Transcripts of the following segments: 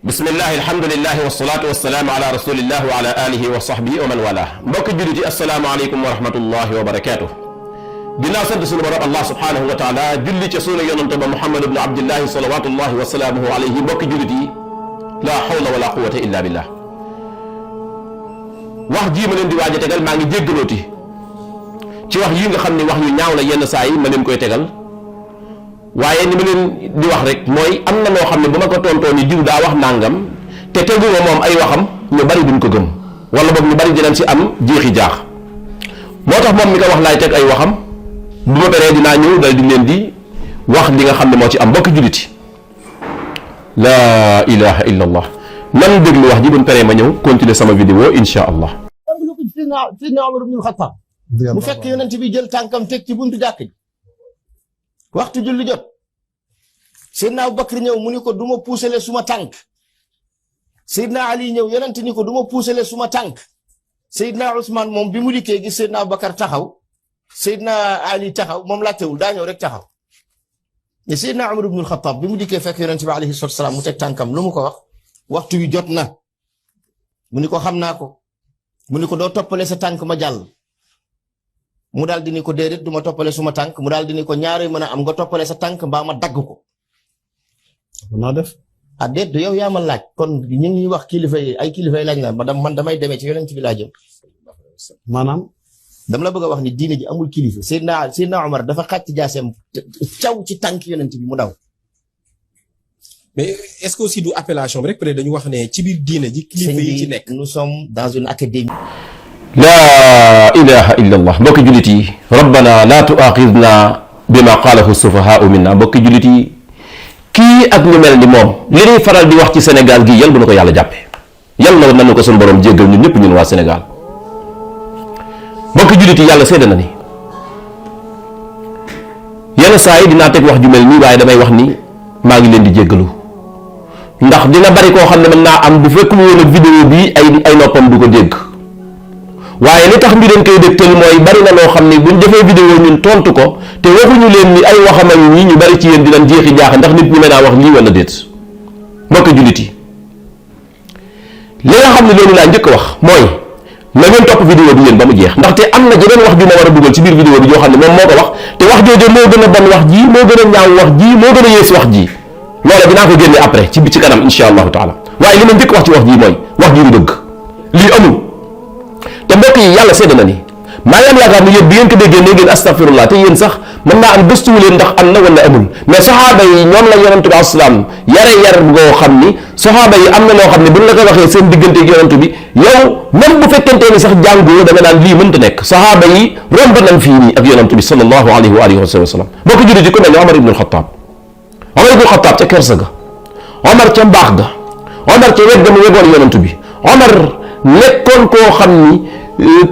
bismillahi alhamdulilahi wasalaatu wasalaamu ala rasulillah wa ala alihi wa sahbihi wa man wala mbokk jullit yi asalaamaaleykum wa rahmatullahi wa barakaatu. dinaa sant sunu borom allah subhanahu wa taala julli ca sunu yonante ba muhammad ibnu abdillahi salawatullahi wa salaamuhu alayhi mbokk jullit yi la hawla wala quwata illa billah. wax jii ma leen di waaj a tegal maa ngi jéggalooti ci wax yi nga xam ne wax yu ñaaw la yenn saa yi ma leen koy tegal waaye ni ma leen di wax rek mooy am na loo xam ne bu ma ko tontoo ni diw daa wax nangam te teguma moom ay waxam ñu bari duñ ko gëm wala boog ñu bari dinañ ci am jeexi jaax moo tax moom mi ko wax laay teg ay waxam bu ma paree dinaa ñëw dal di leen di wax li nga xam ne moo ci am mbokki julliti laa ilaha illa allah nan déglu wax ji bu ñu paree ma ñëw continuer sama vidéo insha allah. Sidna Umar ibn al-Khattab mu fekk yonent bi jël tànkam teg ci buntu jàkk ji waxtu julli jot Seydina Abubakar ñëw mu ni ko du ma puusale suma tànk Seydina Ali ñëw yonent ni ko du ma puusale suma tànk Seydina Ousmane moom bi mu dikkee gis Seydina Abubakar taxaw Seydina Ali taxaw moom laajtewul daa ñëw rek taxaw ne Seydina Umar ibn al-Khattab bi mu dikkee fekk yonent bi alayhi salaatu wa salaam mu teg tànkam lu mu ko wax waxtu wi jot na mu ni ko xam naa ko mu ni ko doo toppale sa tànk ma jàll mu daal di ni ko déedéet du ma toppale suma tànk mu daal di ni ko ñaare mën a am nga toppale sa tànk mbaa ma dagg ko. noo def. ah déet du yow yaa ma laaj kon ñu ngi wax kilifa yi ay kilifa yi laaj na man damay demee ci yonent bi laa jëm. maanaam. dama la bëgg a wax ni diine ji amul kilifa Seydina Omar dafa xàcc jaaseem caw ci tànk yonent bi mu daw. mais est-ce que aussi du appellation bi rek peut-être dañu wax ne ci biir diine ji kilifa yi ci nekk. nous sommes dans une académie. laa ilaha illa allah mbokki jullit yi rabbana la tuaxidna bima qaalahu sufahaau minna mbokki jullit yi kii ak ñu mel ni moom li ñuy faral di wax ci Sénégal gii yal bu na ko yàlla jàppe yal na nañu ko suñu borom jéggal ñun ñëpp ñun waa Sénégal mbokki jullit yi yàlla seede na ni yenn saa yi dinaa teg wax ju mel nii waaye damay wax ni maa ngi leen di jéggalu ndax dina bari koo xam ne mën naa am bu fekkul woon ak vidéo bi ay noppam du ko dégg waaye li tax mbi leen koy dégtal mooy bari na loo xam ne buñ defee vidéo ñun tontu ko te waxuñu leen ni ay waxamal ñi ñu bari ci yéen dinañ jeexi jaaxa ndax nit ñi mën naa wax lii wala déet mbokk jullit yi li nga xam ne loolu laa njëkk wax mooy na ngeen topp vidéo bi yéen ba mu jeex ndaxte am na jeneen wax ju ma war a dugal ci biir vidéo bi joo xam ne moom moo ko wax te wax jooju moo gën a bon wax ji moo gën a ñaaw wax ji moo gën a yées wax ji loola dinaa ko génne après ci kanam insha allahu taala waaye li ma njëkk wax ci wax ji mooy wax ji du dëgg lii amul te mbokk yi yàlla seede na ni maa ngi am yaakaar ni yéen bi ngeen ko déggee ne ngeen astafirullah te yéen sax mën naa am gëstuwu leen ndax am na wala amul mais saxaaba yi ñoom la yonent bi asalaam yar goo xam ni saxaaba yi am na loo xam ne buñ la ko waxee seen diggante ak yonent bi yow même bu fekkentee ni sax jàngoo da nga naan lii mënta nekk saxaaba yi romb nañ fii nii ak yonent bi sallallahu alayhi wa alihi wa sallam boo ko jullit yi ku mel ne Omar ibn al-Khattab ca kersa ga Omar ca mbaax ga Omar ca wet ga mu wegoon yonent bi Omar nekkoon koo xam ni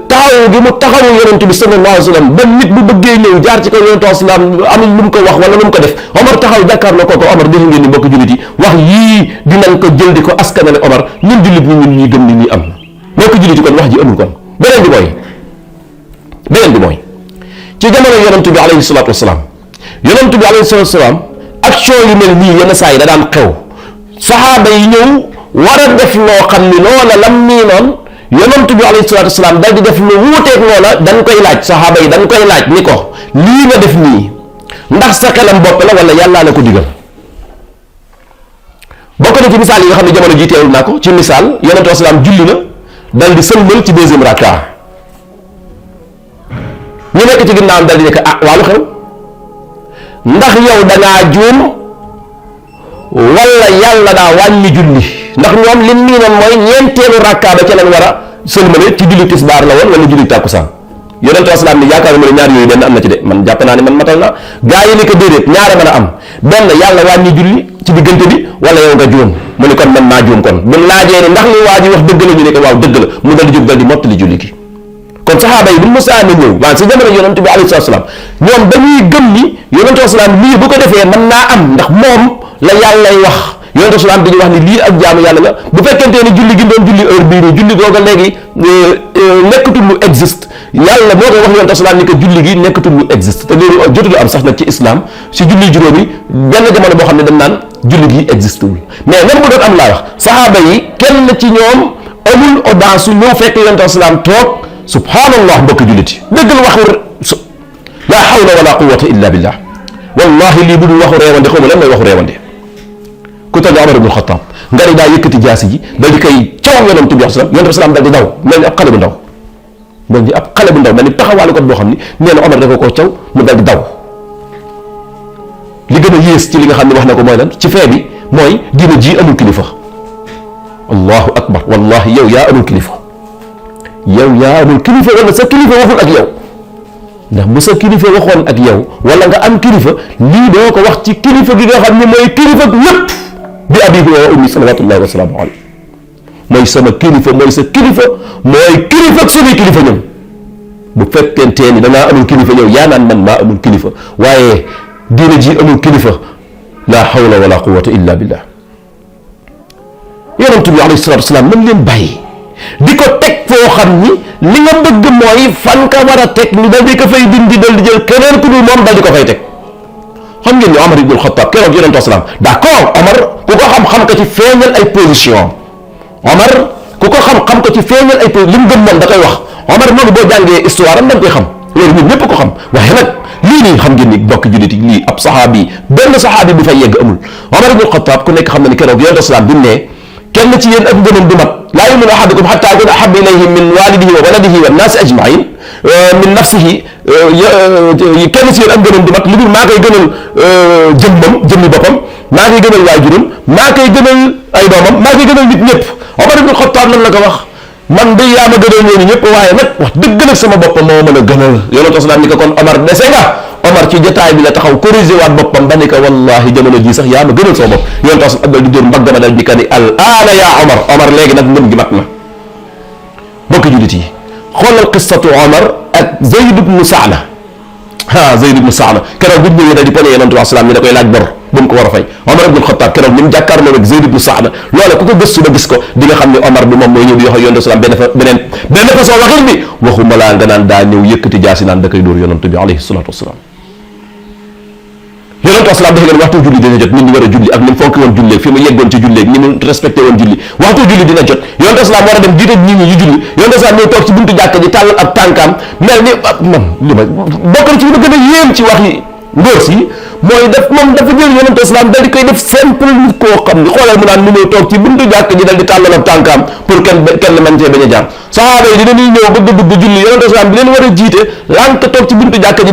taxaw gi mu taxawu yonent bi sallallahu alayhi wa sallam ba nit bu bëggee ñëw jaar ci kaw yonent wa sallam amul lu mu ko wax wala lu mu ko def Omar taxaw jàkkaarloo kooku Omar def ngeen ni mbokk jullit yi wax yii dinañ ko jël di ko askanale Omar ñun jullit ñi ñun ñuy gëm ni nii am na mbokk jullit yi kon wax ji amul kon beneen bi mooy ci jamono yonent bi alayhi salaatu wasalaam yonent bi alayhi salaatu wasalaam action yu mel nii yenn saa yi da daan xew saxaaba yi ñëw war a def loo xam ni loola lam nii noon yonent bi alayhi salaatu wasalaam dal di def lu wuuteeg loola dañ koy laaj saxaaba yi dañ koy laaj ni ko lii nga def nii ndax sa xelam bopp la wala yàllaa la ko digal bokk na ci misaal yi nga xam ne jamono jii teewul naa ko ci misaal yonent bi salaam julli na dal di sëlmal ci deuxième raka ñu nekk ci ginnaawam dal di nekk waa lu xew ndax yow dangaa juum wala yàlla daa wàññi julli ndax ñoom li nii noon mooy ñeenteelu rakka ba ca lañ war a sëlmale ci julli tisbaar la woon wala julli tàkkusaan yonent wa salaam ni yaakaar ma ne ñaar yooyu benn am na ci de man jàpp naa ne man matal na gaa yi ni ko déedéet ñaare mën a am benn yàlla wàññi julli ci diggante bi wala yow nga juum mu ne kon man maa juum kon buñ laajee ni ndax li waa ji wax dëgg la ñu ne ko waaw dëgg la mu dal di jóg dal di mottali julli gi kon saxaaba yi buñ mësaa na ñëw waaye si jamono yonent bi alayhi salaam ñoom dañuy gëm ni yonent wa salaam lii bu ko defee mën naa am ndax moom la yàllay wax yonent salaam dañuy wax ni lii ak jaamu yàlla la bu fekkentee ni julli gi doon julli heure bii nii julli googa léegi nekkatul lu existe yàlla moo ko wax yonent salaam ni que julli gi nekkatul lu existe te loolu jotul am sax nag ci islam si julli juróomi benn jamono boo xam ne dañ naan julli gi existé wul mais même bu doon am laa wax saxaaba yi kenn ci ñoom amul audace su ñëw fekk yonent salaam toog subhanallah mbokk julliti dëggal waxu la hawla wala quwwata illa billah wallahi lii bu dul waxu reewande xaw ma lan mooy waxu reewande ku tagg Omar ibn Khattab nga ne daa yëkkati jaasi ji dal di koy caw yonent bi salaam dal di daw mel ni ab xale bu ndaw mel ni ab xale bu ndaw mel ni taxawaale ko boo xam ni nee na Omar dafa koo caw mu dal di daw li gën a yées ci li nga xam ne wax na ko mooy lan ci fee bi mooy diina ji amul kilifa allahu akbar wallahi yow yaa amul kilifa wala sa kilifa waxul ak yow ndax bu sa kilifa waxoon ak yow wala nga am kilifa lii doo ko wax ci kilifa gi nga xam ne mooy kilifa lépp bi abiihi wa ummi salawatullahi wa salaamu alayhi mooy sama kilifa mooy sa kilifa mooy kilifa ak suñuy kilifa ñoom bu fekkentee ni da ngaa amul kilifa yow yaa naan man maa amul kilifa waaye diina ji amul kilifa la hawla wala quwwata illa billah yonent bi alayhi salaatu wasalaam nañ leen bàyyi di ko teg foo xam ni li nga bëgg mooy fan ka war a teg ni dal di ko fay dindi dal di jël keneen ku dul moom dal di ko fay teg xam ngeen ni Omar ibn Khattab keroog yonent wasalaam d'accord Omar ku ko xam ko ci feeñal ay position Omar ku ko xam ko ci feeñal ay position li mu gëm moom da koy wax Omar noonu boo jàngee histoire am da nga koy xam loolu ñun ñëpp ko xam waaye nag lii nii xam ngeen ni bokk jullit yi lii ab saxaabi benn saxaabi bu fay yegg amul Omar ibn Khattab ku nekk xam na ni keroog yonent wasalaam bi mu ne kenn ci yéen ak ngëmam du mat laa yuminu ahadukum hatta akuna ahabba ilayhi min walidihi wa waladihi wa naasi ajmain min nafsihi kenn ci yéen ak ngëmam du mat lu dul maa koy gënal jëmmi boppam maa koy gënal waajuram maa koy gënal ay doomam maa koy gënal nit ñëpp Omar ibn Khattab lan la ko wax man de yaa ma gënal ñooñu ñëpp waaye nag wax dëgg nag sama boppam moo mën a gënal yonent wasalaam ni ko kon Omar dese nga Omar ci jotaay bi la taxaw corrigé waat boppam ba ni ko wallahi jamono ji sax yaa ma gënal sama bopp yonent wasalaam abdal di dóor mbagg ma dal di ka ni al aana yaa Omar léegi nag ngëm gi mat na bokk jullit yi xoolal qissatu Omar ak Zayd ibn Saana Zayd ibn Saana keroog bu ñu ñëwee dal di pone yonent wasalaam ni da koy laaj bor bu mu ko war a fay Omar ibn Khattab keroog ni mu jàkkaarloo ak Zayd ibn Saana loola ku ko gëstu ba gis ko di nga xam ne Omar bi moom mooy ñëw di wax yonent wasalaam benn façon waxin bi waxuma laa nga naan daa ñëw yëkkati jaasi naan da koy dóor yonent bi alayhi salaatu wasalaam yonent wasalaam dafa leen waxtu julli dina jot nit ñi war a julli ak ni mu fonk woon julleeg fi mu yeggoon ci julleeg ni mu respecté woon julli waxtu julli dina jot yonent wasalaam war a dem jiite nit ñi ñu julli yonent wasalaam ñëw toog ci buntu jàkka ji tàllal ab tànkaam mel ni man li ma bokk na ci li ma gën a yéem ci wax yi ngóor si mooy moom dafa jël yonent wasalaam dal di koy def simple nit koo xam ni xoolal mu naan ni muy toog ci buntu jàkka ji dal di tàllal ab tànkaam pour kenn man cee bañ a jaar sahaaba yi dina ñuy ñëw bëgg dugg julli yonent wasalaam bi leen war a jiite lànk toog ci buntu jàkka ji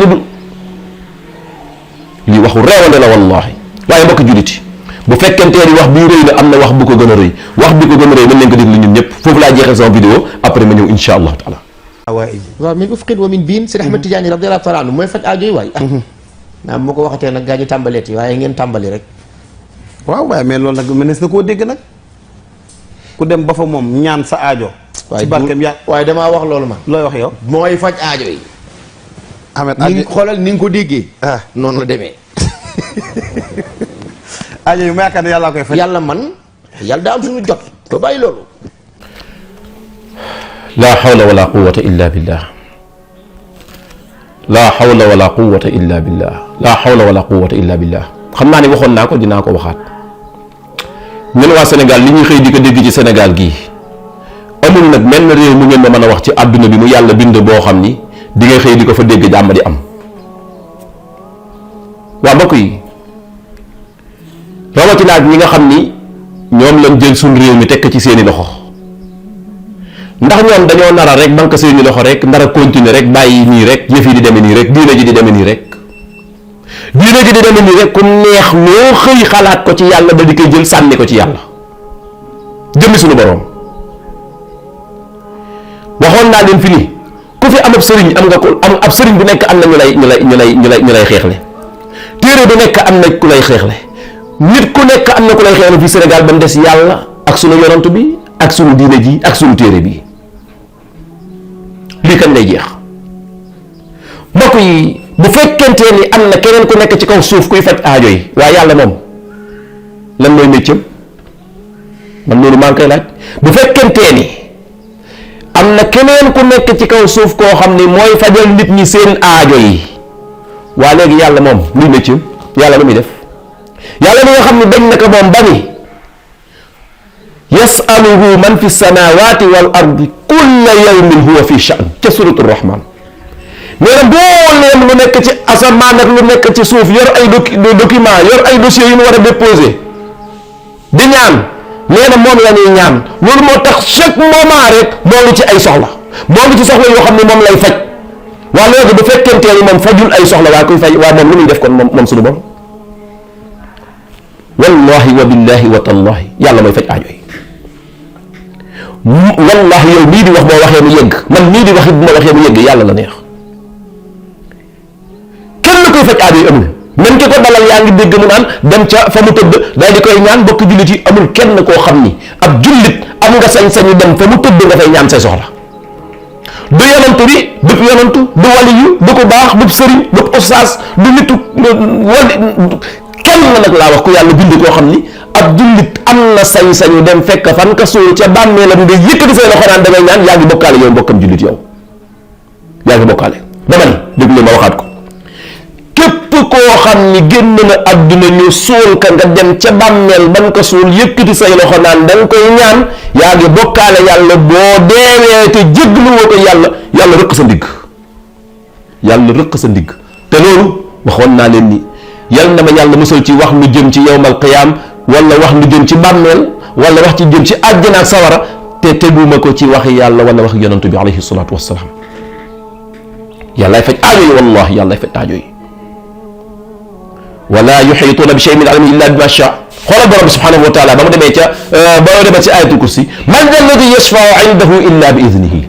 lii waxu reewande la wallahi waaye mbokk julliti bu fekkentee ni wax bii rëy na am na wax bu ko gën a rëy wax bi ko gën a rëy mën leen ko déglu ñun ñëpp foofu laa jeexee sama vidéo après ma ñëw insha allahu taala waaw min ufqin wa min biin Seydi Ahmed Tidiane radiyallahu taala anhu mooy faj aajo yi waay naam moo ko waxatee nag gaa ñu tàmbaleeti waaye ngeen tàmbali rek waaw waaye mais loolu nag mënees na koo dégg nag ku dem ba fa moom ñaan sa aajo ci barkeem yaa waaye damaa wax loolu man looy wax yow mooy faj aajo yi ni xoolal ni nga ko déggee noonu la demee aajo yi ma yaakaar ne yàlla koy faj yàlla daa am suñu jot ba bàyyi loolu la hawla wala quwwata illa billah la hawla wala quwwata illa billah la hawla wala quwwata illa billah xam naa ne waxoon naa ko dinaa ko waxaat ñun waa Sénégal li ñuy xëy di ko dégg ci Sénégal gii amul nag menn réew mu ngeen ma mën a wax ci àdduna bi mu yàlla bind boo xam ni di ngay xëy di ko fa dégg jàmm di am waa mbokk yi rawatina ak ñi nga xam ni ñoom lañ jël suñ réew mi tekk ci seeni loxo ndax ñoom dañoo nara rek banque seeni loxo rek ndara continuer rek bàyyi nii rek yëf yi di demee nii rek diine ji di demee nii rek diine ji di demee nii rek ku neex loo xëy xalaat ko ci yàlla ba di koy jël sànni ko ci yàlla jëmmi suñu boroom waxoon naa leen fi ni ku fi am ab sëriñ am nga ko am ab sëriñ bu nekk am na ñu lay xeexle téere bu nekk am na ku lay xeexle nit ku nekk am na ku lay xeexle fii Sénégal ba mu des yàlla ak sunu yonant bi ak sunu diine ji ak sunu téere bi lii kañ lay jeex mbokk yi bu fekkentee ni am na keneen ku nekk ci kaw suuf kuy faj aajo yi waaye yàlla moom lan mooy métier man loolu maa ngi koy laaj bu fekkentee ni am na keneen ku nekk ci kaw suuf koo xam ni mooy fajal nit ñi seen aajo yi waa léegi yàlla moom luy métier yàlla lu muy def yàlla mi nga xam ne dañ na ko moom ba ni yasaluhu man fi samawati wal ardi kulla yawmin huwa fi sha'n ca suratu rahman nee na mbooleem lu nekk ci asamaan ak lu nekk ci suuf yor ay document yor ay dossiers yu ñu war a déposer di ñaan nee na moom la ñuy ñaan loolu moo tax chaque moment rek moo ngi ci ay soxla moo ngi ci soxla yoo xam ne moom lay faj waa léegi bu fekkentee ni moom fajul ay soxla waa kuy faj waa moom lu muy def kon moom suñu borom wallahi wa billahi wa tallahi yàlla mooy faj aajo yi wallahi yow mii di wax boo waxee mu yëgg man mii di wax it bu ma waxee mu yëgg yàlla la neex kenn koy faj aajo yi amul même ki ko dalal yaa ngi dégg mu naan dem ca fa mu tëdd daal di koy ñaan bokk jullit yi amul kenn koo xam ni ab jullit am nga sañ-sañu dem fa mu tëdd nga fay ñaan say soxla du yonantu bi du yonantu du waliyu du ko baax du sëriñ du ustaas du nitu wali kenn nag laa wax ku yàlla bind koo xam ni ab jullit am na sañ-sañu dem fekk fan ka suul ca bàmmeelam nga yëkkati say loxo naan da ngay ñaan yaa ngi bokkaale yow mbokkam jullit yow yaa ngi bokkaale dama ni déglu ma waxaat ko képp koo xam ni génn na adduna ñu suul ka nga dem ca bàmmeel ban ko suul yëkkati say loxo naan da nga koy ñaan yaa ngi bokkaale yàlla boo deewee te jégluwoo ko yàlla rëq sa ndigg yàlla rëq sa ndigg te loolu waxoon naa leen ni yal na ma yàlla musal ci wax lu jëm ci yawmal qiyaam wala wax lu jëm ci bàmmeel wala wax ci jëm ci àjjana ak sawara te teguma ko ci waxi yàlla wala wax yonantu bi alayhi salaatu wassalaam yàllaay faj aajo yi wallahi yàllaay faj aajo yi wala yuxiituuna bi shay'in min ilmihi illa bima shaa xoolal borom bi subhanahu wa taala ba mu demee ca ba mu demee ci ayatul kursi man da alladi yashfau indahu illa bi idnihi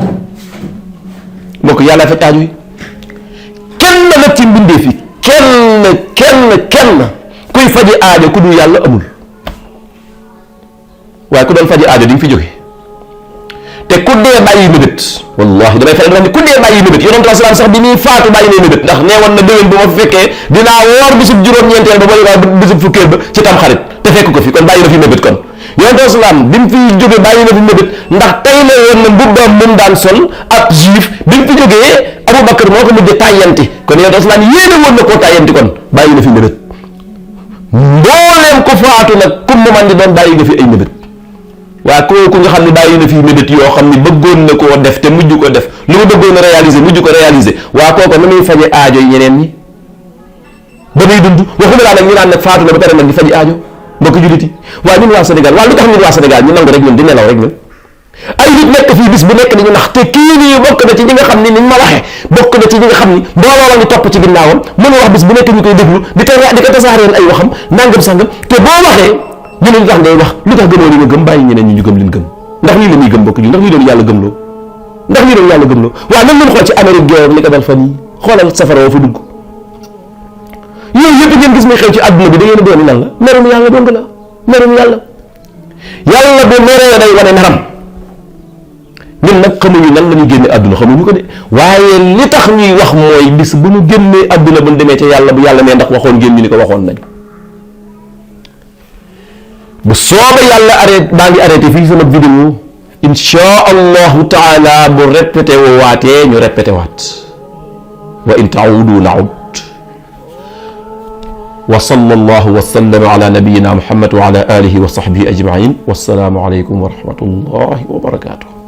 mbokk yàllaay faj aajo yi kenn nag ci mbindee fi kenn kuy faji aajo ku dul yàlla amul waaye ku doon faji aajo di nga fi jóge te ku dee bàyyi mébét wallahi damay faral di wax ni ku dee bàyyi mébét yonent bi salaam sax bi muy faatu bàyyi na mébét ndax nee woon na déwén bu ma fi fekkee dinaa woor bisub juróom-ñeenteel ba booy waa bisub fukkeel ba ci tam xarit te fekk ko fi kon bàyyi na fi mébét kon yonent bi salaam bi mu fi jóge bàyyi na fi mébét ndax tey la woon na mbubbaam mun daan sol ab juif bi mu fi jógee Aboubacar moo ko mujjee tàyyanti kon yonent bi salaam yéene woon na koo tàyyanti kon bàyyi na fi mébét mbooleem ko faatu nag kum mu man di doon bàyyi nga fi ay mébét waaye kooku nga xam ne bàyyi na fi mébét yoo xam ne bëggoon na koo def te mujj ko def lu mu bëggoon a réaliser mujj ko réaliser waa kooku na muy faje aajo yi ñeneen ñi ba muy dund waxuma laa nag ñu naan nag faatu na ba pare nag di faji aajo mbokk jullit yi waaye ñun waa Sénégal waaye lu tax ñun waa Sénégal ñu nangu rek ñun di nelaw rek ñun ay nit nekk fii bis bu nekk di ñu nax te kii nii bokk na ci ñi nga xam ni niñ ma waxee bokk na ci ñi nga xam ni mbooloo la ñu topp ci ginnaawam mën wax bis bu nekk ñu koy déglu di ko tasaareel ay waxam nangam sangam te boo waxee ñu ne lu tax ngay wax lu tax gëmoo li nga gëm bàyyi ñeneen ñi ñu gëm liñ gëm ndax lii la ñuy gëm bokk ji ndax lii doon yàlla gëmloo ndax lii doon yàlla gëmloo waaw nan lañ xool ci Amérique géej li ko dal fan yi xoolal safara woo fa dugg yooyu yëpp ngeen gis muy xew ci àdduna bi da ngeen doon lan la merum yàlla dong la merum yàlla bu meree day wane meram ñun nag xamuñu nan la ñuy génne àdduna xamuñu ko de waaye li tax ñuy wax mooy bis bu ñu génnee àdduna bu ñu demee ca yàlla bu yàlla nee ndax waxoon ngeen ñu ni ko waxoon nañ bu soobee yàlla baa ngi arrêté fii sama vidéo insha allahu taala bu répété waatee ñu répété waat wa in taawudu naud wa sallallahu wa sallam ala nabiyyina muhammad wa ala alihi wa sahbihi ajmain wassalaamu alaykum wa rahmatullahi wa barakatuh